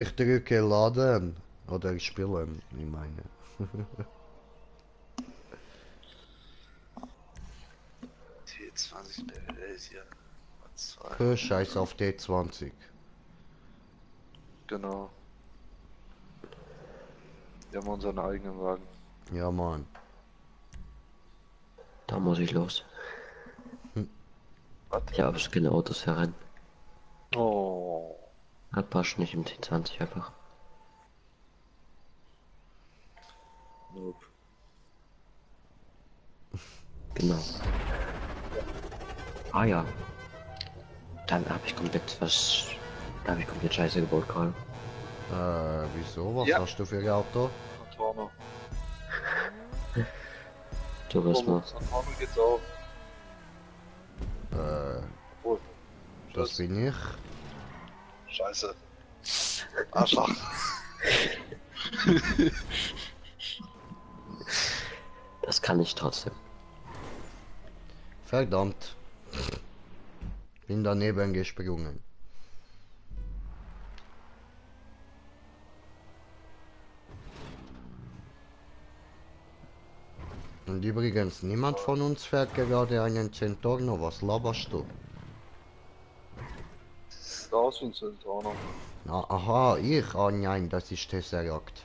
Ich drücke laden oder spielen, ich meine. 20 Level ist ja 2. Scheiß auf D20. Genau. Wir haben unseren eigenen Wagen. Ja, Mann. Da muss ich los. Was? Ich habe keine Autos herein. Oh. Hat passt nicht im T20 einfach. Nope. Genau. Ah ja. Dann habe ich komplett was. Da habe ich komplett Scheiße gebaut gerade. Wieso? Was Ja. hast du für ein Auto? Santana. Turismo. Santana geht's auch. Äh, Obwohl. das Scheiße. bin ich. Scheiße. Arschloch. Das kann ich trotzdem. Verdammt. Bin daneben gesprungen. Und übrigens, niemand von uns fährt gerade einen Centorno. Was laberst du? Sieht aus wie ein Santana. Na, aha, ich? Ah, nein, das ist Tesseract.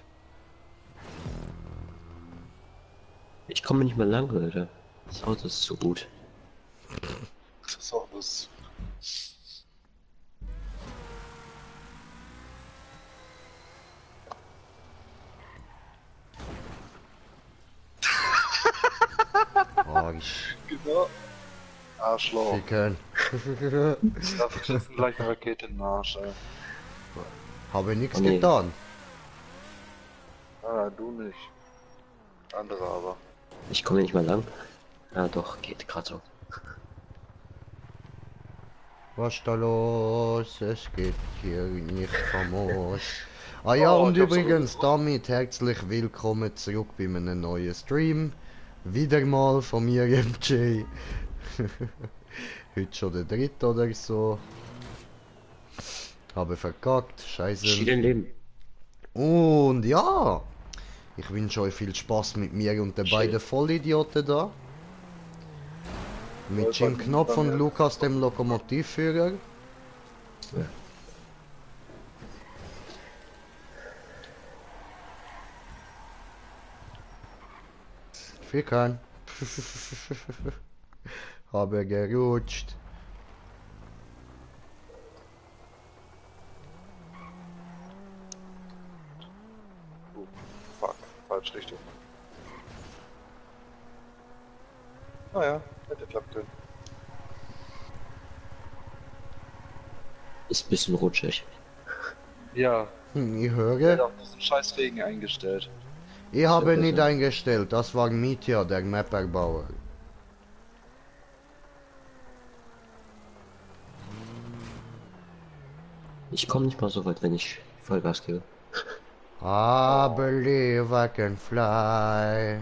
Ich komme nicht mehr lang, Leute. Das Auto ist zu gut. Das ist auch das. Arsch. Genau. Arschloch. Ficken. Dafür kriegst du gleich eine Rakete in den Arsch, ey. Habe nichts Oh nee. getan. Ah, du nicht. Andere aber. Ich komme nicht mehr lang. Ja doch, geht gerade so. Was ist da los? Es geht hier nicht famos. Ah ja, Oh, und ich hab's aber übrigens gewusst. damit herzlich willkommen zurück bei einem neuen Stream. Wieder mal von mir, MJ. Heute schon der dritte oder so. Habe verkackt, scheiße. Schienen Leben. Und ja, ich wünsche euch viel Spaß mit mir und den beiden Vollidioten da. Mit Jim Knopf und Lukas, dem Lokomotivführer. Ja. Fickern. Habe gerutscht. Oh, fuck. Falsch Richtung. Naja, hätte klappen können. Ist ein bisschen rutschig. Ja, Ich der hat höre. auch diesen scheiß Regen eingestellt. Ich Ist ja habe nicht besser. eingestellt, das war Mitya, der Mapperbauer. Ich komme nicht mal so weit, wenn ich Vollgas gebe. I Oh, believe I can fly.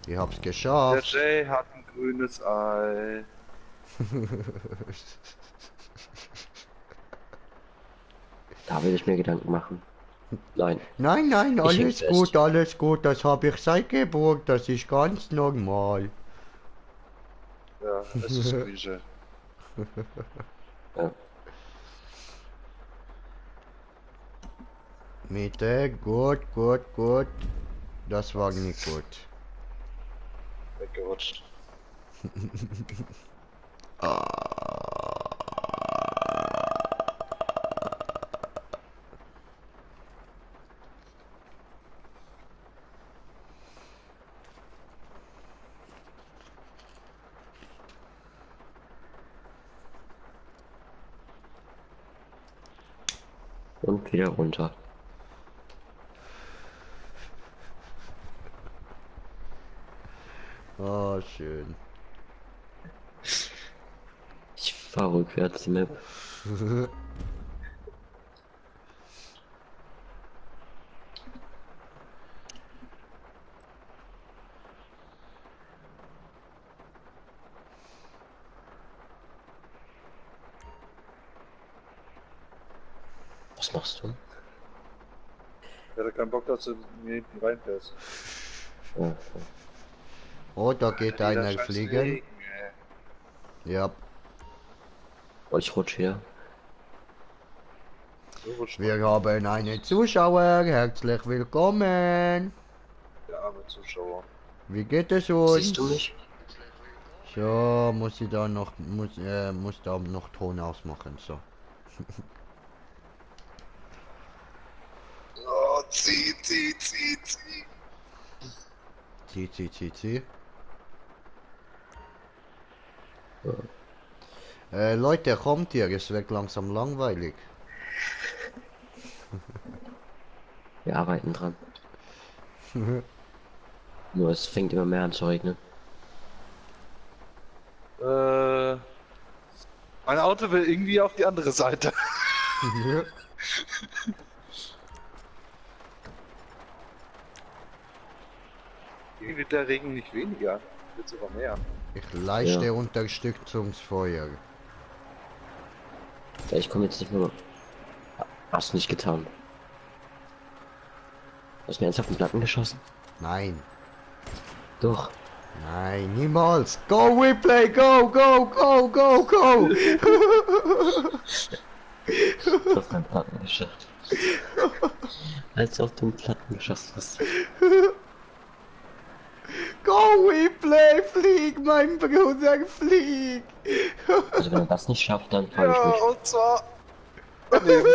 Ich hab's der geschafft. Jay hat ein grünes Ei. Da will ich mir Gedanken machen. Nein, Nein, nein, ich häng fest. alles gut, das habe ich seit Geburt, das ist ganz normal. Ja, es ist Grüße. Ja. Mitte, gut, gut, gut. Das war nicht gut. Weggerutscht. Und wieder runter. Ah, schön. Ich fahr rückwärts die Map. Was machst du? Ich hatte keinen Bock, dass du mir hinten reinfährst. Oh, Oh, da geht Dieser einer scheiß fliegen. Regen, ey. Ja, oh, ich rutsche hier. So rutscht wir man. haben einen Zuschauer. Herzlich willkommen. Der arme Zuschauer. Wie geht es uns? Siehst du mich? So, muss ich da noch, muss da noch Ton ausmachen, so. Oh, zieh. Zieh. Leute, kommt ihr, es wird langsam langweilig. Wir arbeiten dran. Nur es fängt immer mehr an zu regnen. Mein Auto will irgendwie auf die andere Seite. Irgendwie wird der Regen nicht weniger. Wird sogar mehr. Ich leiste Ja. Unterstützungsfeuer. Ja, ich komme jetzt nicht mehr. Hast du nicht getan? Hast du mir ernsthaft den Platten geschossen? Nein, Doch. nein, niemals. Go, Replay, go! Auf den Platten geschossen. Als du auf den Platten geschossen hast. Go, Replay, flieg, mein Bruder, flieg! Also wenn er das nicht schafft, dann frage ich Ja, mich. und zwar daneben.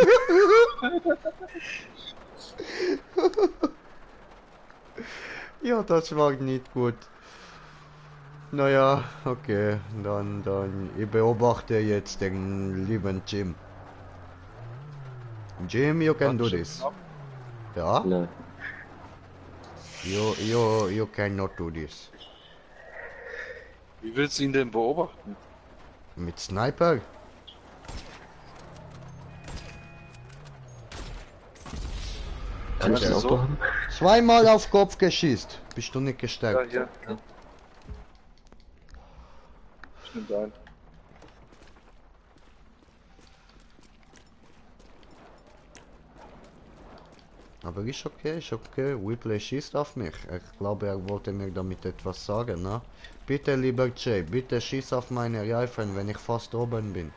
Ja, das war nicht gut. Naja, okay, dann, ich beobachte jetzt den lieben Jim. Jim, you can do this. Ja? Ne, You cannot do this. Wie willst du ihn denn beobachten? Mit Sniper? kann ich Meinst ein du Auto so? haben? Zweimal auf Kopf geschießt. Bist du nicht Ja, gestärkt? hier. Stimmt ein. Aber ist okay. Whipley schießt auf mich. Ich glaube, er wollte mir damit etwas sagen, ne? Bitte, lieber Jay, bitte schieß auf meine Reifen, wenn ich fast oben bin.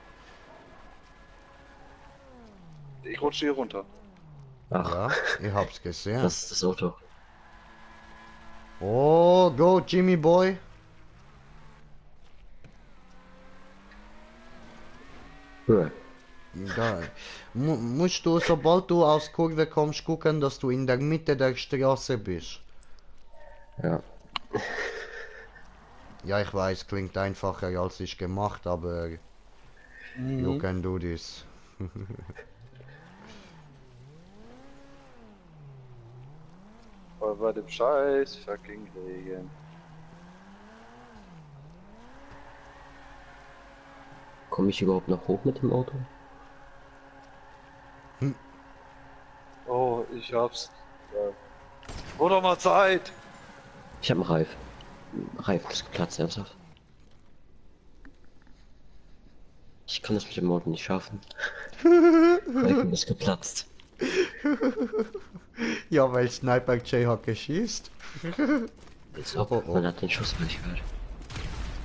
Ich rutsche hier runter. Ach, Ja, ich hab's gesehen. das ist das Auto. Oh, go, Jimmy Boy. Ja. Da. Musst du, sobald du aus Kurve kommst, gucken, dass du in der Mitte der Straße bist. Ja. Ja, ich weiß, klingt einfacher als ich gemacht, aber you can do this. Aber bei dem scheiß fucking Regen. Komme ich überhaupt noch hoch mit dem Auto? Oh, ich hab's. Ja. Wurde doch mal Zeit! Ich habe einen Reif. Reifen ist geplatzt, ernsthaft. Ich kann das mit dem Auto nicht schaffen. Reifen ist geplatzt. Ja, weil Sniper Jay hat geschießt. Als ob, Oh, oh. man hat den Schuss gar nicht gehört.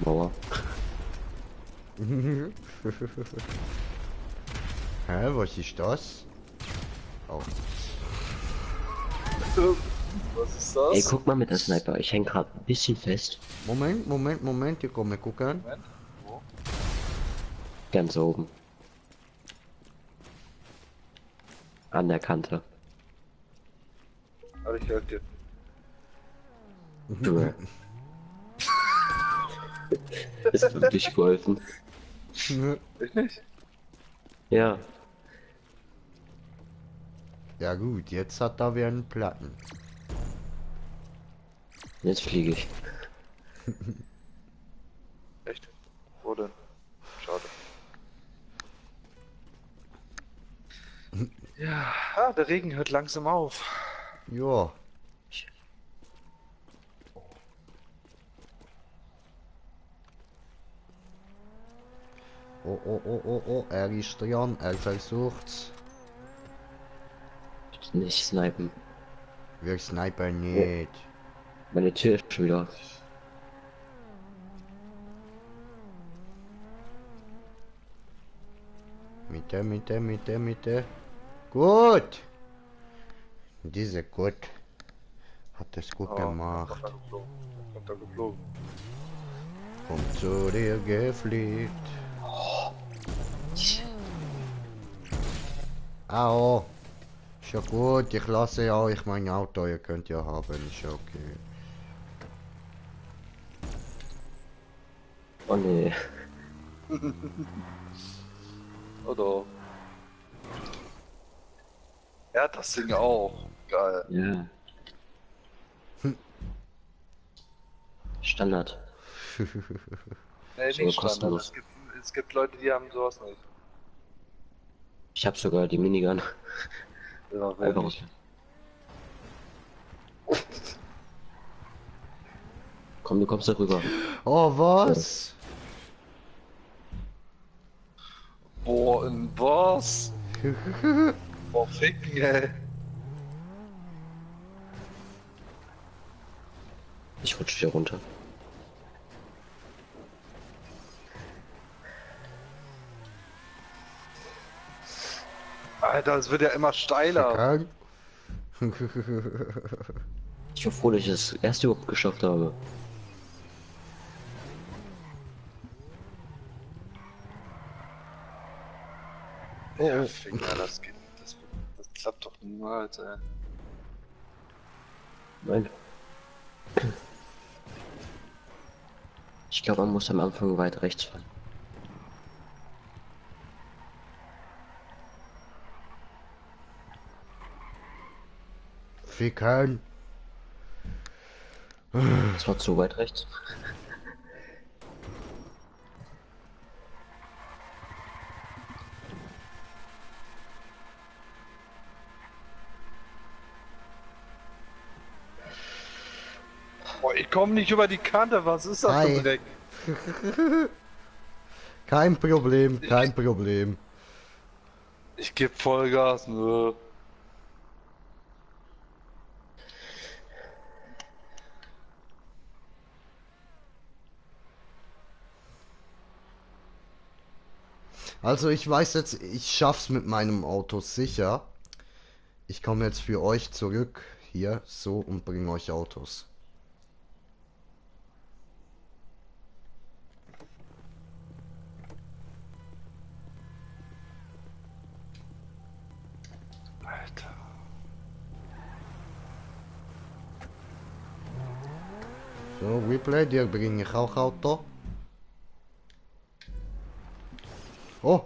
Mauer. Hä, was ist das? Oh. Was ist das? Ey, guck mal mit der Sniper. Ich häng grad ein bisschen fest. Moment, ich komme gucken. Moment. Wo? Ganz oben. An der Kante. Aber ich helfe dir. Du. Ist wirklich geholfen. Ich nicht? Ja. Ja gut, jetzt hat er wieder einen Platten. Jetzt fliege ich. Echt? Wo denn? Schade. Ja, der Regen hört langsam auf. Ja. Oh, er ist dran, er versucht's. Nicht snipen. Wir snipern nicht. Meine Tür ist schon wieder auf. Mitte. Gut. Diese gut. Hat es gut Oh, gemacht. kommt da geflogen. Kommt zu dir gefliegt. Au. Ist ja gut, ich lasse ja euch mein Auto, ihr könnt ja haben, ist ja okay. Oh nee. Oder? Er hat das Ding auch. Geil. Ja. Standard. Nee, So nicht Standard. kostenlos. Es gibt Leute, die haben sowas nicht. Ich habe sogar die Minigun. Ja, wer Einfach. nicht? Komm, du kommst da rüber. Oh, was? Boah, in was? Boah, ficken, ey. Ich rutsche hier runter. Alter, es wird ja immer steiler. Krank? Ich war froh, dass ich das erste überhaupt geschafft habe. Ja, Finger, das klappt doch niemals, ey. Nein. Ich glaube, man muss am Anfang weit rechts fahren. Ficken. Das war zu weit rechts. Boah, ich komme nicht über die Kante, was ist das Hi. für Dreck? Kein Problem, kein Problem. Ich geb Vollgas, ne? Also ich weiß jetzt, ich schaff's mit meinem Auto sicher. Ich komme jetzt für euch zurück hier so und bringe euch Autos. Alter. So, Replay, dir bringe ich auch Auto. Oh,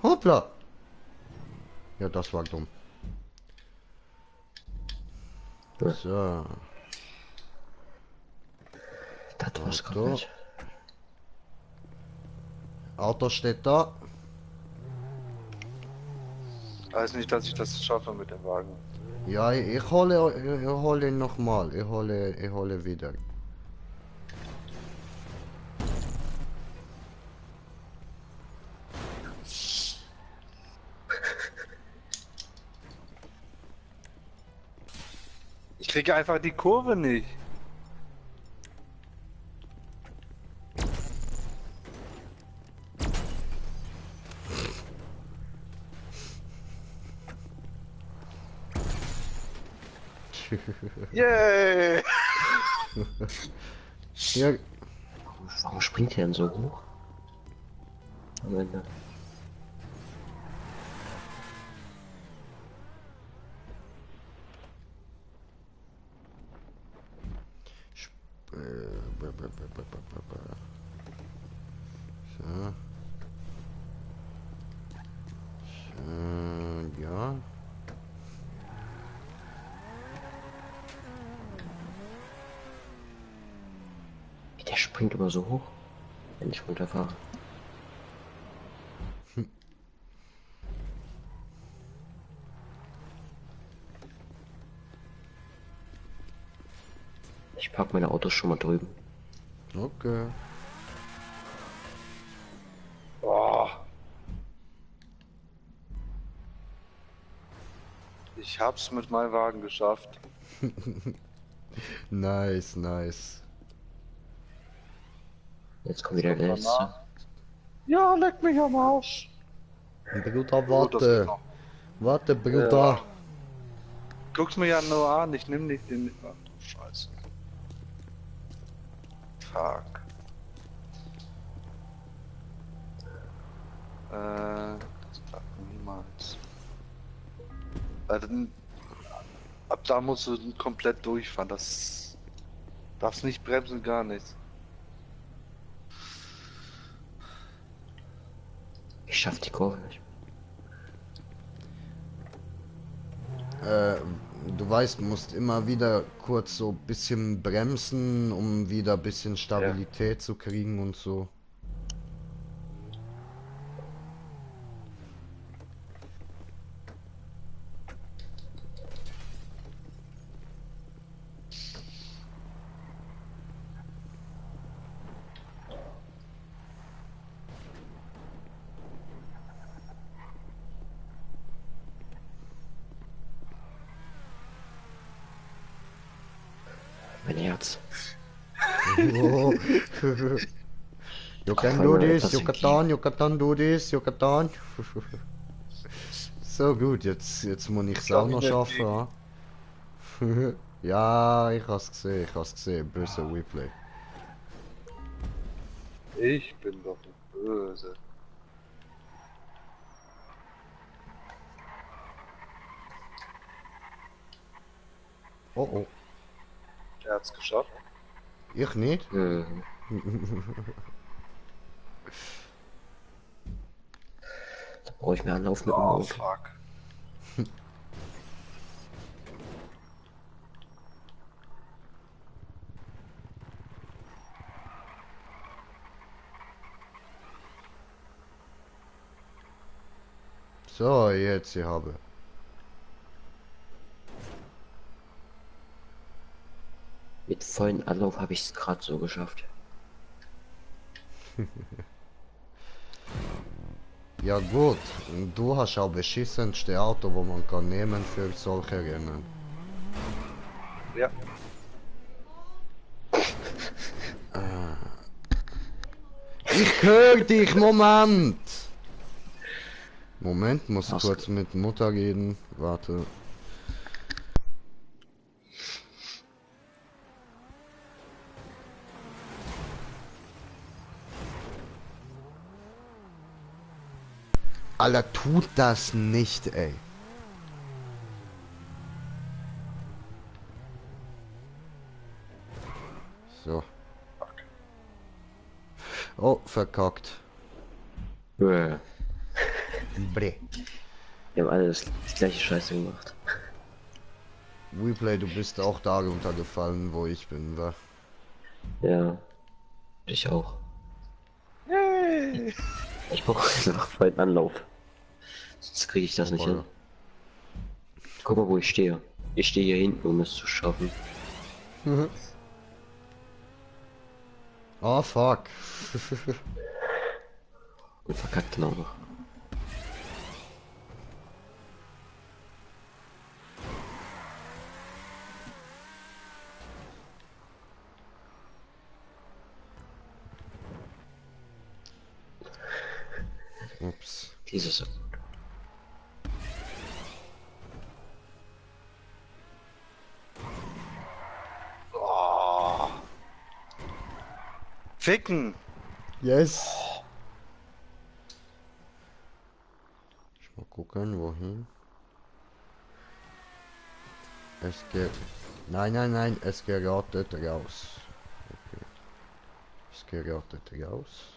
hoppla. Ja, das war dumm. So, Das war's Auto. komplett. Auto steht da. Weiß nicht, dass ich das schaffe mit dem Wagen. Ja, ich hole ihn nochmal. Ich hole wieder. Ich kriege einfach die Kurve nicht. Yay! Ja, Warum springt der denn so hoch? Am Ende. So. Ja. Der springt immer so hoch, wenn ich runterfahre. Ich park meine Autos schon mal drüben. Okay. Oh. Ich hab's mit meinem Wagen geschafft. Nice, nice. Jetzt kommt wieder Kommt der mal letzte. nach. Ja, leck mich am Arsch. Bruder, Gut, das geht warte. noch. Warte, Bruder. Ja. Guck's mir ja nur an, ich nehm nicht den. Ach du Scheiße. Fuck. Das klappt niemals. Dann, ab da musst du komplett durchfahren. Das darfst nicht bremsen, gar nichts. Ich schaff die Kurve nicht. Äh, Du weißt, musst immer wieder kurz so ein bisschen bremsen, um wieder ein bisschen Stabilität zu kriegen und so. Mein Herz. Oh. You can do this, you can do this, you can. So gut, jetzt muss ich es auch noch schaffen. Ha? Ja, ich hab's gesehen, böse Replay. Ich bin doch nicht böse. Oh oh, Er hat's geschafft. ich nicht? Mhm. Da brauche ich mehr Anlauf mit dem Oh, Auto. fuck. So, jetzt ich habe. Mit vollem Anlauf habe ich es gerade so geschafft. Ja gut, du hast auch beschissenste Auto, wo man kann nehmen für solche Rennen. Ja. Ich höre dich, Moment! Moment, muss Was? kurz mit Mutter reden. Warte. Alter, tut das nicht, ey. So. Oh, verkackt. Wir Bre. haben alle die gleiche Scheiße gemacht. Replay, du bist auch da runtergefallen, wo ich bin, wa? Ja. Ich auch. Yay. Ich brauche einfach vollen Anlauf. Sonst kriege ich das nicht hin. Voll. Guck mal, wo ich stehe. Ich stehe hier hinten, um es zu schaffen. Oh, fuck. Und verkackt dann auch noch. Ups. Dieses. Oh. Ficken. Yes. Ich mal gucken, wohin. Es geht. Nein, es gerottet raus. Okay. Es gerottet raus.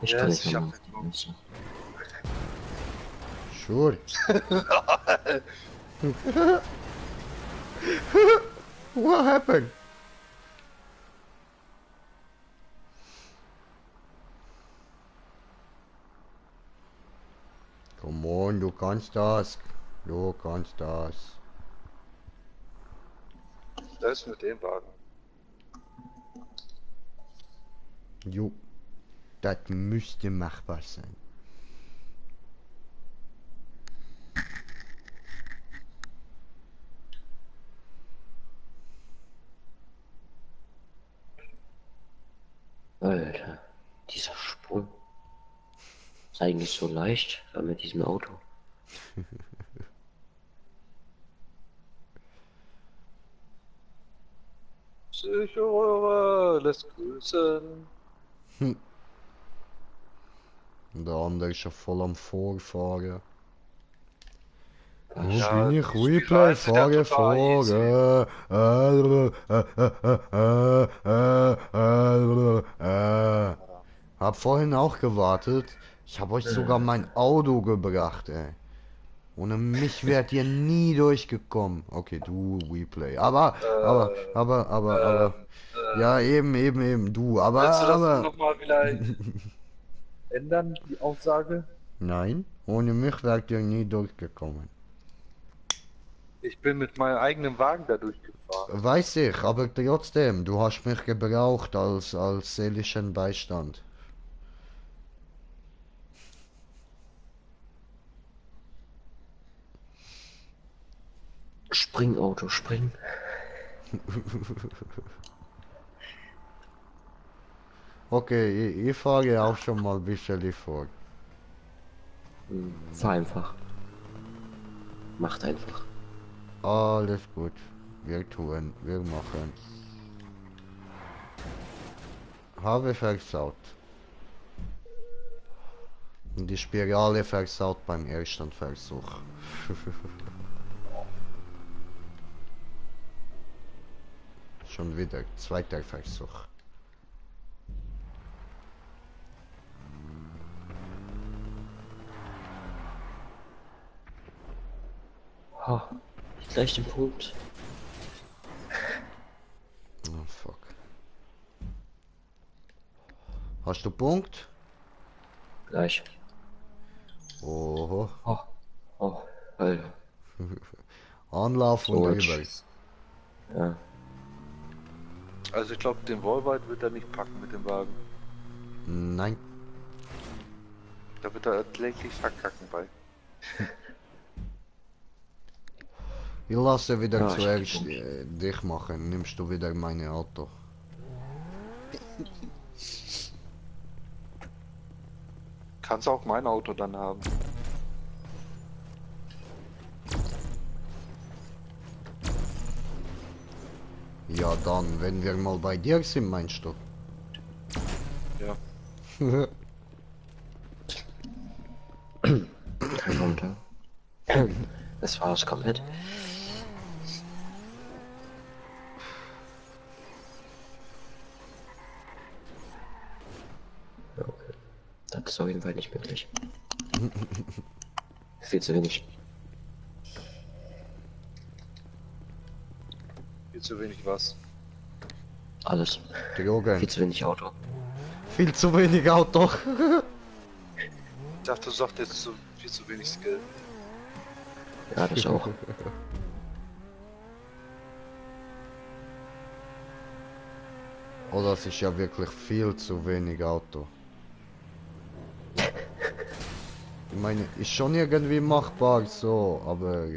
Ich kann Yes, nicht ich mehr hab machen. Sure. What happened? Come on, du kannst das. Du kannst das. Das ist mit dem Wagen. Jo, das müsste machbar sein. Alter, dieser Sprung. Ist eigentlich so leicht mit diesem Auto. Psychore lässt grüßen. Und der andere ist schon voll am Vorfahren. Wo Was? bin ich? die Replay, Spiralen sind ja fahre, total easy. fahre. Hab vorhin auch gewartet. Ich hab euch sogar mein Auto gebracht, ey. Ohne mich wärt ihr nie durchgekommen. Okay, du, Replay. Aber. Ja, eben, du. Willst du das Aber. nochmal vielleicht ändern, die Aussage? Nein, ohne mich wärt ihr nie durchgekommen. Ich bin mit meinem eigenen Wagen da durchgefahren. Weiß ich, aber trotzdem, du hast mich gebraucht als seelischen Beistand. Spring, Auto, spring. Okay, ich fahre auch schon mal ein bisschen vor. Fahr einfach. Macht einfach. Alles gut. Wir tun, wir machen. Habe versaut. Die Spirale versaut beim ersten Versuch. Schon wieder, zweiter Versuch. Ha, gleich den Punkt. Oh fuck. Hast du Punkt? Gleich. Oho. Oh, oh, Alter. Anlauf und So, rüber. ja. Also ich glaube, den Wallride wird er nicht packen mit dem Wagen. Nein. Da wird er kläglich verkacken bei. Ich lasse wieder Ja, ich hab zuerst Punkt. dich machen. Nimmst du wieder meine Auto. Kannst auch mein Auto dann haben. Ja dann, wenn wir mal bei dir sind, meinst du? Ja. Kein Kommentar. Das war's komplett. Okay. Das ist auf jeden Fall nicht möglich. Viel zu wenig. Viel zu wenig was. Alles. Drogen. Viel zu wenig Auto. Viel zu wenig Auto. Ich dachte, du sagst jetzt viel zu wenig Skill. Ja, das auch. Oh, das ist ja wirklich viel zu wenig Auto. Ich meine, ist schon irgendwie machbar so, aber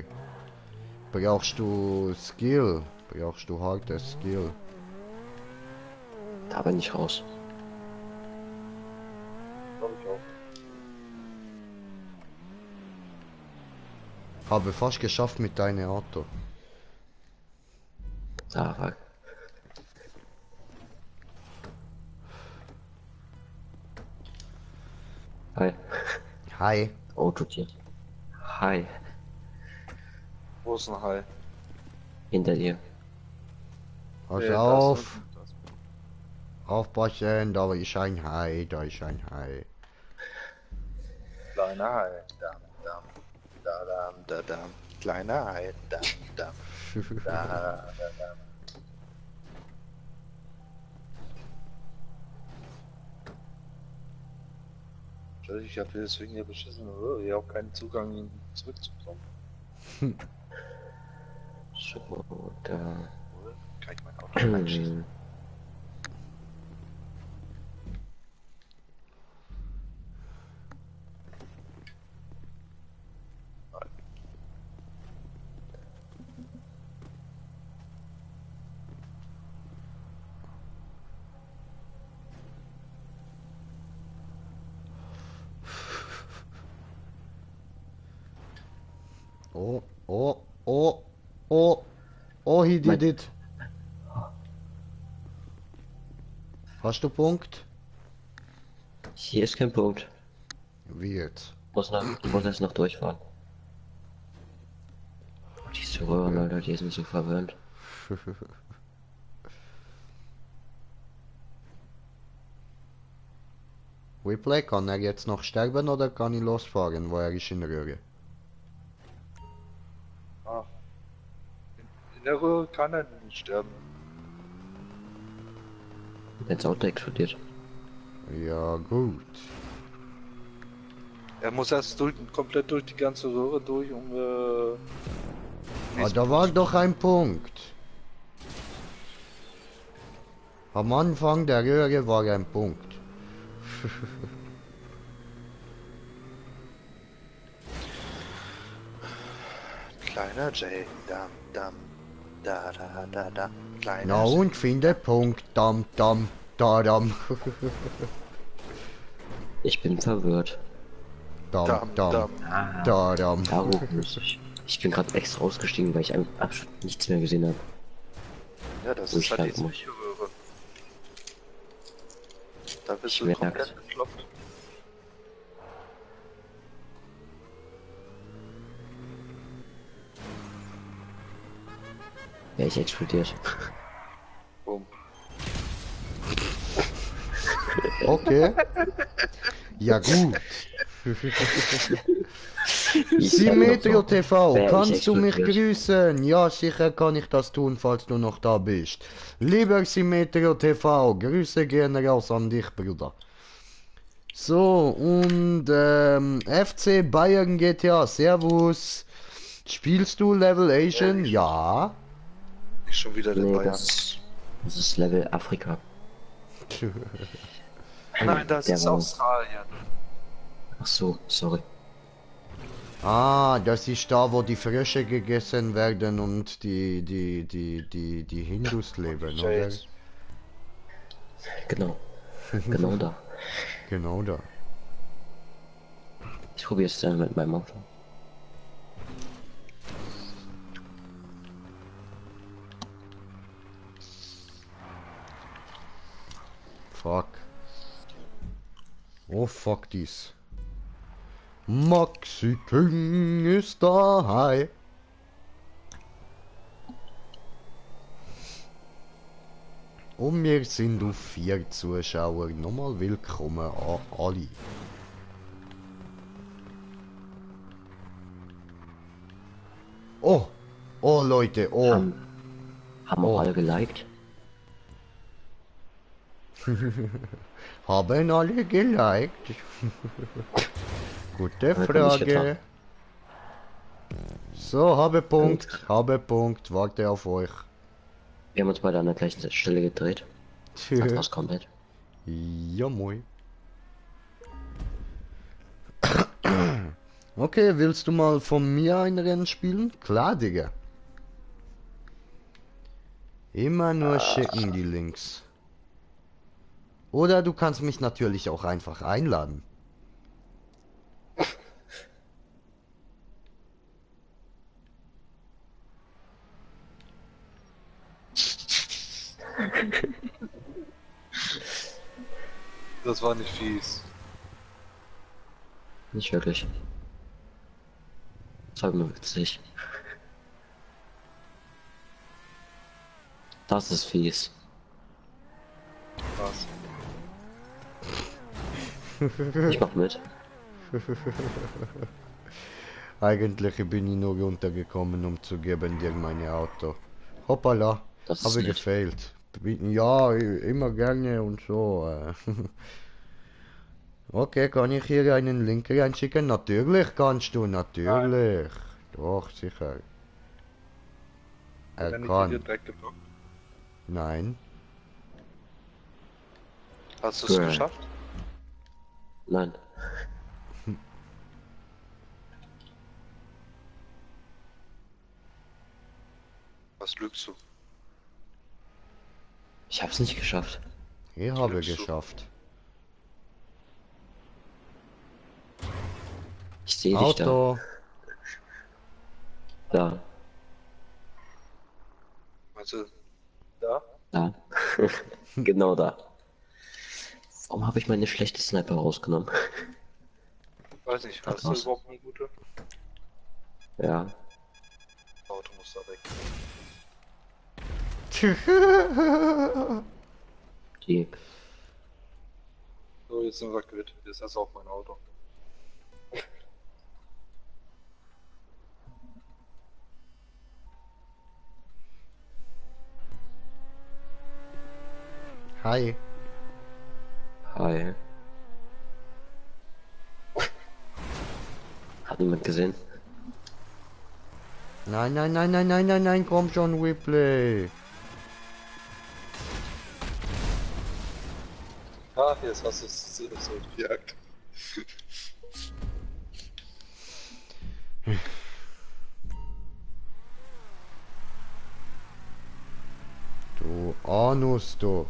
brauchst du Skill? Brauchst du harte Skill? Da bin ich raus. Glaube ich auch. Habe fast geschafft mit deinem Auto. Ah, fuck. Hi. Hi. Autotier. Hi. Wo ist ein Hai? Hinter dir. Pass Nee, auf. das ist- Aufpassen, da ist ein Hai, da ist ein Hai. Kleiner Hai. Dam, dam. Da, dam, da, dam. Kleiner Hai. Dam, dam. Da, da, dam. Ich habe deswegen ja beschissen, ich habe keinen Zugang, ihn zurückzukommen. So, da. Kann ich mein Auto einschießen? Oh, oh, oh, oh, oh, he did it. Hast du Punkt? Hier ist kein Punkt. Wie jetzt? Ich muss erst noch durchfahren. Diese Röhren, Alter, die sind so verwirrend. Replay, kann er jetzt noch sterben oder kann ich losfahren, wo er ist in der Röhre? Ah. In der Röhre kann er nicht sterben. Wenn das Auto explodiert. Ja, gut. Er muss erst komplett durch die ganze Röhre durch, um Ah, da war doch ein Punkt. Am Anfang der Röhre war ein Punkt. Kleiner Jay, dam, dam, da, da, da, da. Kleiner Na Jay. und finde Punkt, dam, dam, da, dam. Ich bin verwirrt. Dam, Dam, dam, dam. da, dam. Darum muss ich. Ich bin gerade extra ausgestiegen, weil ich absolut nichts mehr gesehen habe. Ja, das Und ist halt schlag diese mich. Röhre. Da bist Ich du merk's. komplett geklopft. Ja, ich explodiert. Bumm. Okay. Ja gut. Symmetrio TV, Wer ich kannst du mich explodiert. grüßen? Ja, sicher kann ich das tun, falls du noch da bist. Lieber Symmetrio TV, Grüße gehen raus an dich, Bruder. So, und FC Bayern GTA, Servus. Spielst du Level Asian? Ja. Ist schon wieder der Nee, Bayern. das ist Level Afrika. Nein, das Der ist war- Australien. Ach so, sorry. Ah, das ist da, wo die Frösche gegessen werden und die Hindus leben, oder? Jade. Genau. Genau da. Genau da. Ich probiere es dann mit meinem Auto. Fuck. Oh, fuck dies. Maxi King ist daheim. Und wir sind auf 4 Zuschauer. Nochmal willkommen an alle. Oh! Oh Leute, oh! Haben auch alle geliked. Haben alle geliked? Gute Hat er nicht Frage. getan. So, habe Punkt, warte auf euch. Wir haben uns beide an der gleichen Stelle gedreht. Als rauskommt halt. Ja, moi. Okay, willst du mal von mir ein Rennen spielen? Klar, Digga. Immer nur schicken die Links. Oder du kannst mich natürlich auch einfach einladen. Das war nicht fies. Nicht wirklich. Das war nur witzig. Das ist fies. Was? Ich mach mit. Eigentlich bin ich nur runtergekommen, um zu geben dir mein Auto. Hoppala, Das ist habe nett. gefailt. Ja, immer gerne und so. Okay, kann ich hier einen Link reinschicken? Natürlich kannst du, natürlich. Doch, sicher. Er Wenn ich kann. dir direkt geblockt. Nein. Hast du es Bruh. geschafft? Nein. Was lügst du? Ich hab's nicht geschafft. Ich habe lügst du? geschafft. Ich sehe dich da. Auto. Da. Also, da? Da. Genau da. Warum habe ich meine schlechte Sniper rausgenommen? Weiß nicht, Da hast du draußen. überhaupt eine gute? Ja. Auto muss da weg. Die. So, jetzt sind wir quitt. Jetzt hast du auch mein Auto. Hi. Hi. Hat niemand gesehen? Nein, nein, nein, nein, nein, nein, nein, komm schon, Replay. Ah, jetzt hast du es so gejagt. Du Anus, du.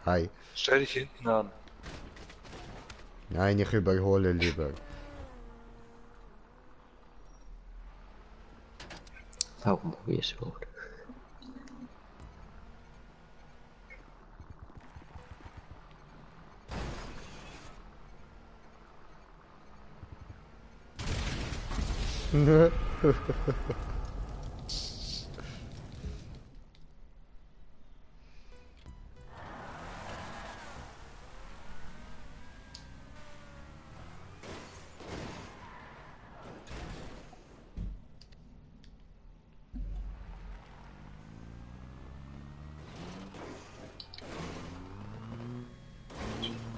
Hi. Stell dich hinten an. Nein, ich überhole lieber. Warum probierst du überhaupt?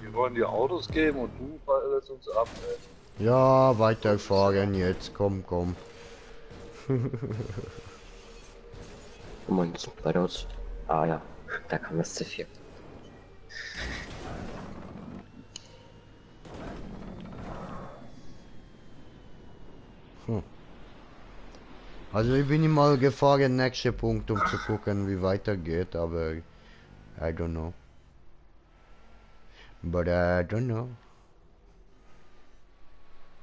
Wir wollen dir Autos geben und du lässt uns ab, ey. Ja, weiterfahren jetzt, komm, komm. Oh mein Gott, bei uns. Ah ja, da kam das C4. Also ich bin mal gefahren, nächster Punkt, um zu gucken, wie weitergeht, aber I don't know. But I don't know.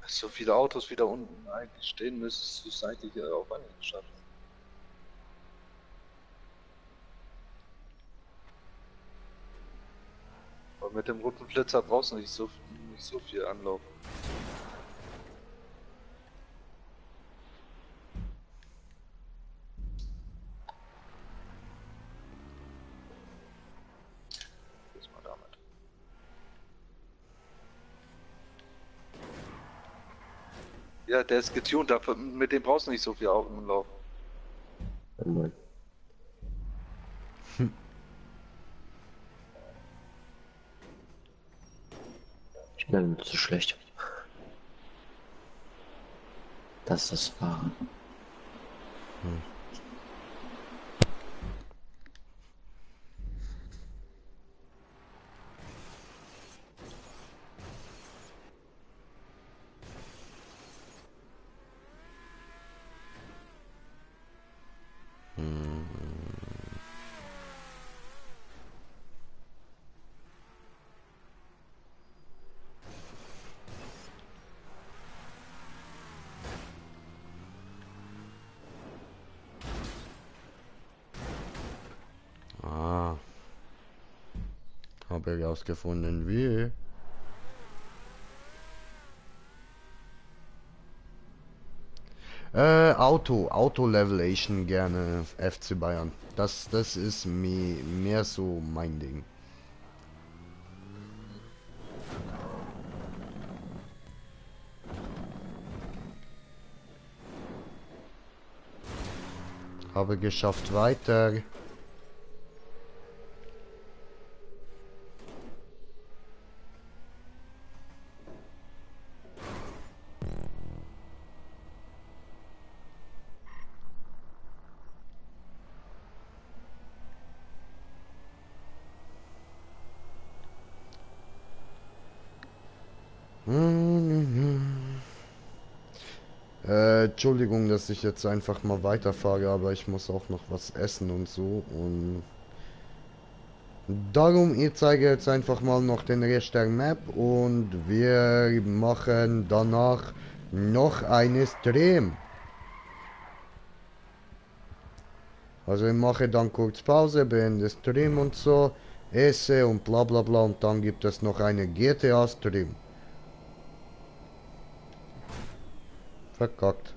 So viele Autos wieder unten eigentlich stehen, müsstest du es eigentlich auch eigentlich schaffen. Aber mit dem roten Flitzer brauchst du nicht so viel Anlauf. Bis mal damit. Ja, der ist getuned, dafür, mit dem brauchst du nicht so viel Anlauf. Oh Mann. Ich bin damit zu schlecht. Das ist das Wahre. Ah. Habe ich herausgefunden, wie. Auto-Levelation gerne FC Bayern. Das ist mehr so mein Ding. Habe geschafft weiter. Entschuldigung, dass ich jetzt einfach mal weiterfahre, aber ich muss auch noch was essen und so. Und darum, ich zeige jetzt einfach mal noch den Rest der Map und wir machen danach noch eine Stream. Also ich mache dann kurz Pause, beende Stream und so, esse und bla bla bla und dann gibt es noch eine GTA Stream. Verkackt.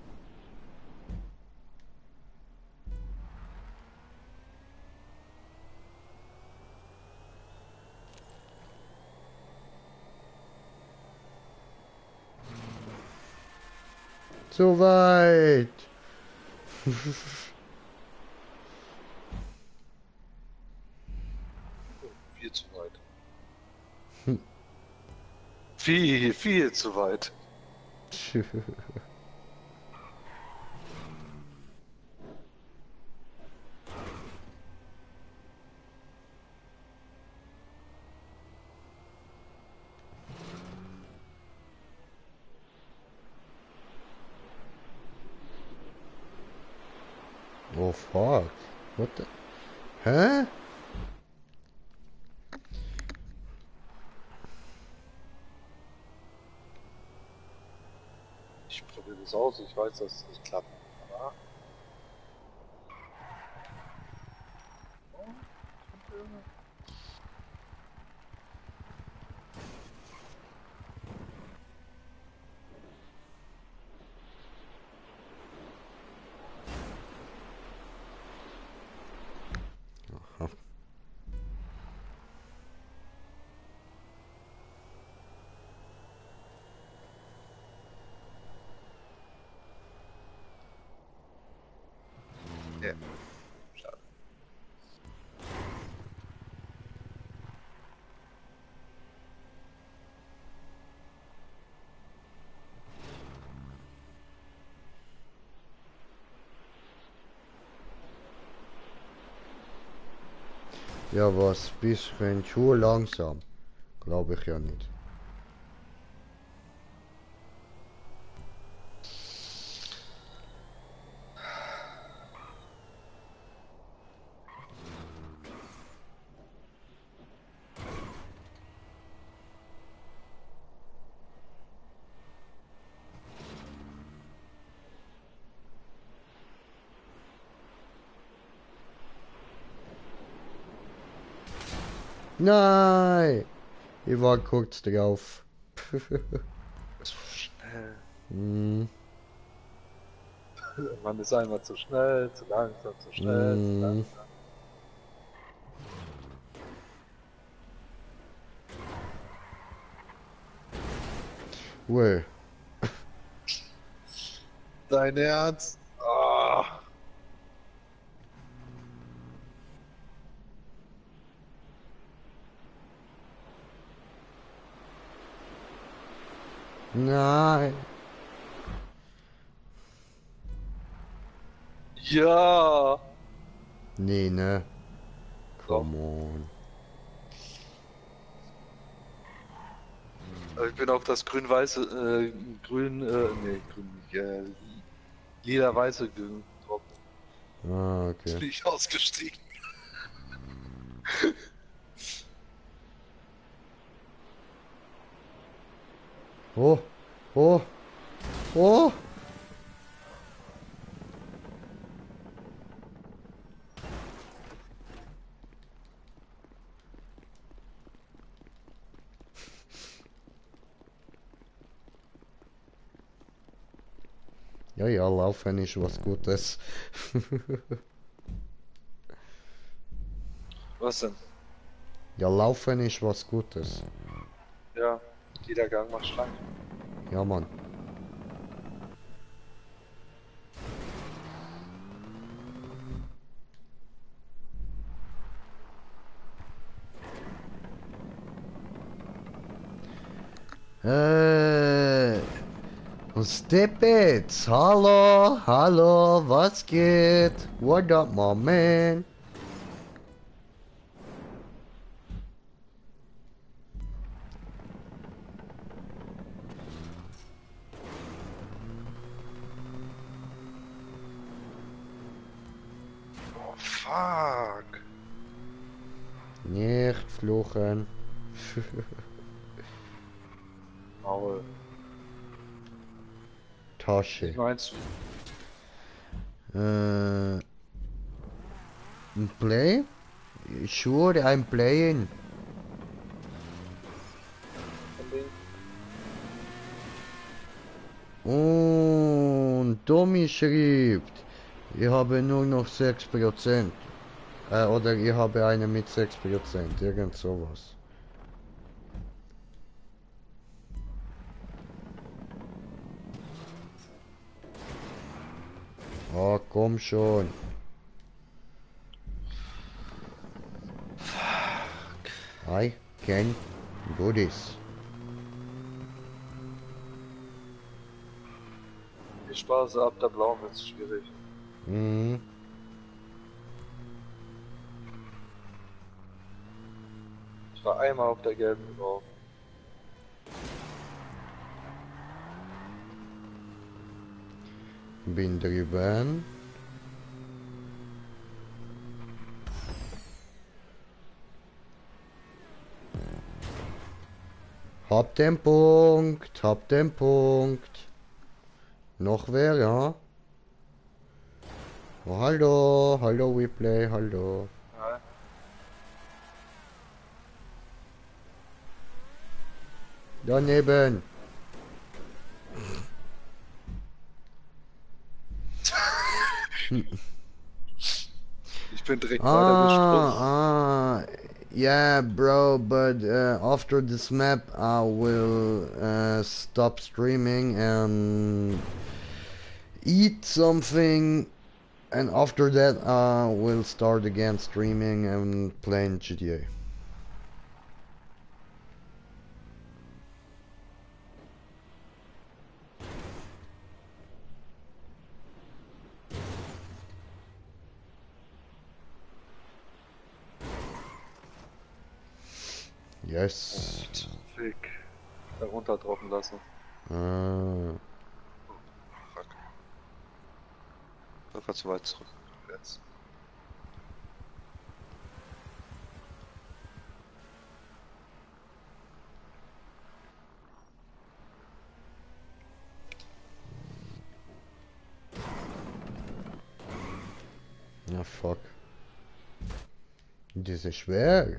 Zu weit. Viel zu weit. Viel zu weit. Oh fuck. What the... Hä? Ich probiere das aus, ich weiß, dass es nicht klappt. Aber... Ja. Schade. Ja, was? Bisschen zu langsam. Glaube ich ja nicht. Nein! Ich war kurz drauf. Zu schnell. Hm, Man ist einmal zu schnell, zu langsam, zu schnell, zu hm. langsam. Ui. Dein Ernst? Ah. Nein. Ja. Nee, ne? Doch. Come on. Also ich bin auf das grün-weiße, nee, lila-weiße getroffen. Ah, Jetzt okay. bin ich ausgestiegen. Oh, oh, oh! Ja, ja, laufen ist was Gutes. Was denn? Ja, laufen ist was Gutes. Ja, jeder Gang macht schlank. Ja, Mann. Stippets, hallo, hallo, was geht? What up, my man? Oh, fuck. Nicht fluchen. Maul. Tasche. Was meinst du? Play? Sure, I'm playing. Und Tommy schreibt, ich habe nur noch 6%. Oder ich habe eine mit 6%, irgend sowas. Ah, komm schon. I can do this. Die Spaß ab der blauen wird's schwierig. Mhm. Ich war einmal auf der gelben drauf. Bin drüben. Hab den Punkt, hab den Punkt. Noch wer, ja? Oh, hallo, hallo Replay, hallo. Ja. Daneben. Ich bin direkt weitergesprungen. Yeah, bro, but after this map I will stop streaming and eat something, and after that I will start again streaming and playing GTA. Yes. Fick. Runterdroppen lassen. Ah. Fuck. Ich war zu weit zurück. Jetzt. Na fuck. Das ist schwer.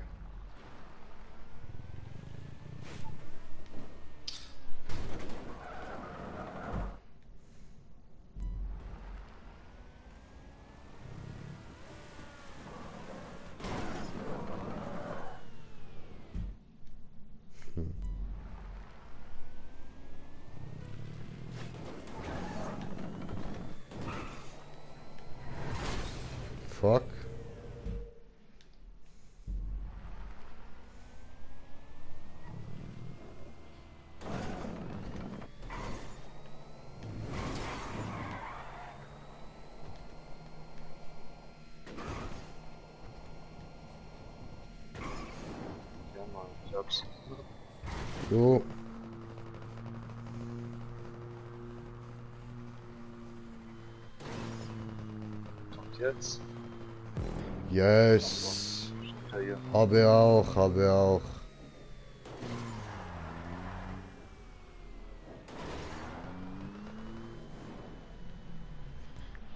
Fuck. Ja, Mann, ich hab's. Jo. Und jetzt? Yes. Ja, hier. Habe auch, habe auch.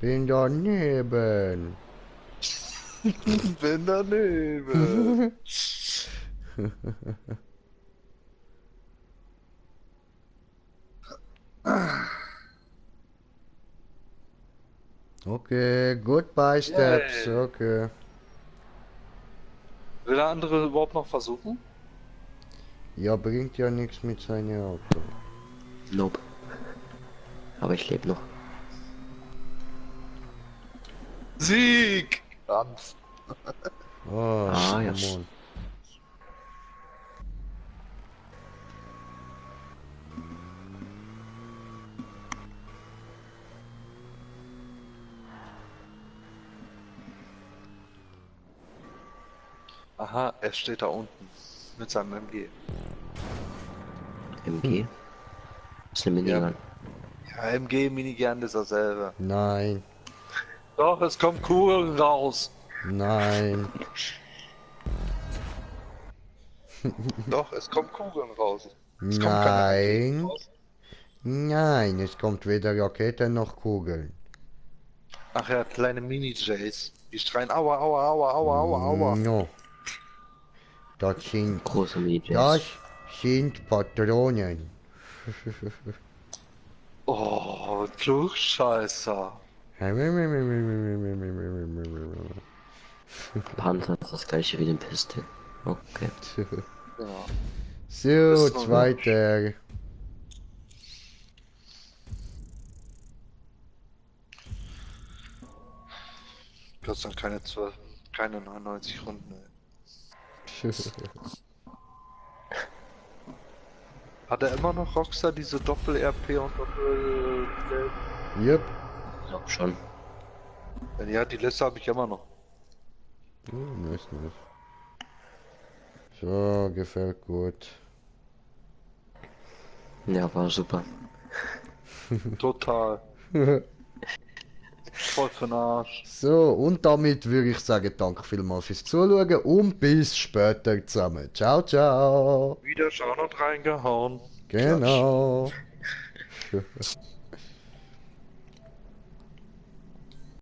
Bin daneben. Bin daneben. Okay, goodbye steps, Yay. okay. Will der andere überhaupt noch versuchen? Ja, bringt ja nichts mit seinem Auto. Nope. Aber ich lebe noch. Sieg! Ranf. Oh, Ah, ja. come on. Aha, er steht da unten. Mit seinem MG. MG? Das ist eine Minigun. Ja, MG Minigun ist dasselbe. Nein, Doch, es kommt Kugeln raus. nein. Doch, es kommt Kugeln raus. Es kommt keine Raketen Nein. raus. Nein, es kommt weder Raketen noch Kugeln. Ach ja, kleine Mini-Jays. Die schreien aua, aua, aua, aua, aua, aua. No. Das sind, Große Mini-Jets. das sind Patronen. Oh, du Scheißer. Panzer ist das gleiche wie den Pistol. Okay. Ja. So, Das ist noch zweiter. Gott sei Dank keine 99 Runden, ey. Hat er immer noch Rockstar diese Doppel-RP und Doppel... Yep. Ich glaub schon. Ja, die Liste habe ich immer noch. Nice. So, gefällt gut. Ja, war super. Total. Voll für den Arsch. So, und damit würde ich sagen, danke vielmals fürs Zuschauen und bis später zusammen. Ciao, ciao. Wieder schauen und reingehauen. Genau.